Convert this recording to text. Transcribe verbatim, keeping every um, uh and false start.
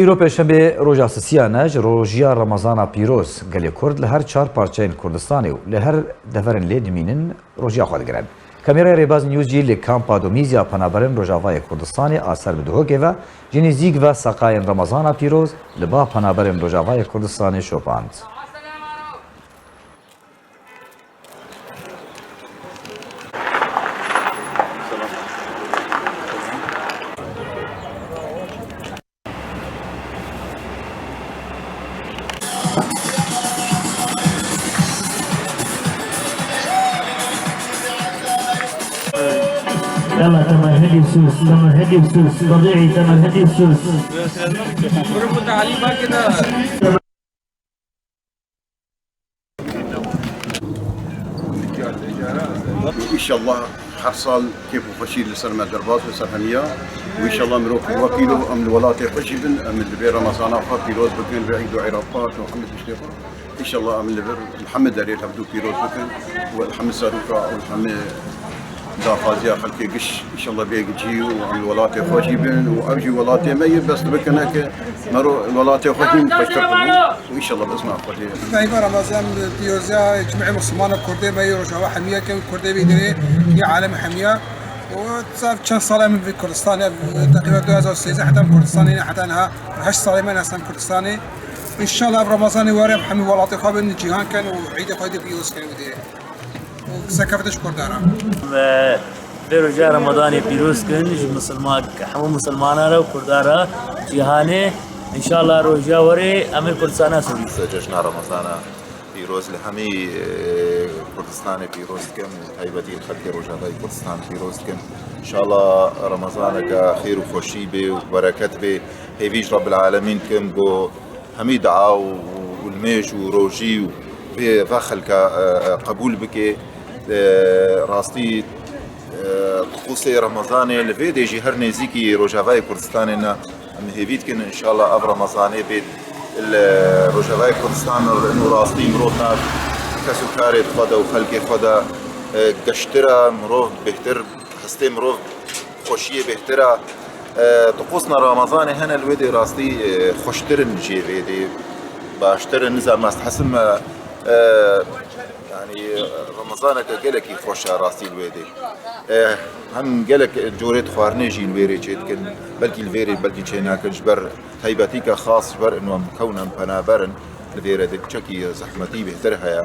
Îro pêşemê roja sisiyan e, ji rojiya Remezana pîroz gelê Kurd li her çar parçeyên Kurdistanê û li her deverên lê dimînin rojiya xwe digirin. Kamera Rêbaz News jî li kampa domîz ya penaberên Rojavayê Kurdistanê a ser bi Duhokê ve ji nêzîk ve seqayên Remezana pîroz li ba penaberên Rojavayê Kurdistanê şopand. يلا تمهدي سوس، تمهدي سوس، طبيعي تمهدي سوس. Înşallah her sal kêf û xweşî li ser me derbas be, ser hemiya. Û înşallah mirov wekîlo em li welatê xwe jî bin, em li vê Remezana xwe pîroz bikin, vê Îd û Erefa û hemî tiştê xwe. Înşallah em li vir, li hemî derê hevdû pîroz bikin û li hemî seroka û li hemî daxwaziya xelkê giş, înşallah bê cî û em li welatê xwe jî bin û ev jî welatê me yê, bes dibikine ke mero welatê xwe jî xweştir bû û înşallah bi izna Xwedê. Heyva Ramazan pîroziya cimê Musliman û Kurdê me yê Rojava hemiya ke Kurdê vî derê yê alem hemiya û zaf çend sal em vî Kurdistan, ev teqrîben du hezar û sêzdeh heta Kurdistanê ne heta niha heşt salê me nesem Kurdistanê. Înşallah ev Ramazanê were em hemî welatê xwe bin cîhan ken û îdê xwe dê pîroz ken û dê. Û serkeftiş Kurdan e. Em, e, vê roja Ramadanê pîroz kin ji misilman, hemû misilmanan re û Kurdan re cîhanê. Înşallah roja werê em ê Kurdistana Sûrî. Cejna Ramazana pîroz li hemî, e, Kurdistanê pîroz dikim û taybetî li xelkê Rojavayê Kurdistan pîroz dikim. Înşallah Ramazaneke xêr û xweşî bê û bereket bê. Hêvî ji Rabbil Alemîn dikim ku hemî dua û, û nimêj û rojî û vê, vê xelka, e, e, qebûl bike. E, rastî, e, tiqûsê Remezanê li vê dê jî her nêzîkî Rojavayê Kurdistanê ne. Em hêvî dikin, înşallah ev Remezanê bê li Rojavayê Kurdistanê û rastî mirov nav kes û karê xwe de û xelkê xwe de, e, geştir e, mirov bêhtir, hestê mirov xweşiyê bêhtir e. E, tiqûsna Remezanê hene li wê dê rastî, e, xweştir in jê vê dê, baştir in, nizam ez dihesim, e, e, yanî, e, Remezaneke gelekî xweş e rastî li wê dê. E, hem gelek corê di xwarinê jî li wê rê çê dikin, belkî li vê rê belkî çê nakin, ji ber taybetîke xas, ji ber ino em kewna em penaber in, li vê re dê çekî zehmetî bêhtir heye.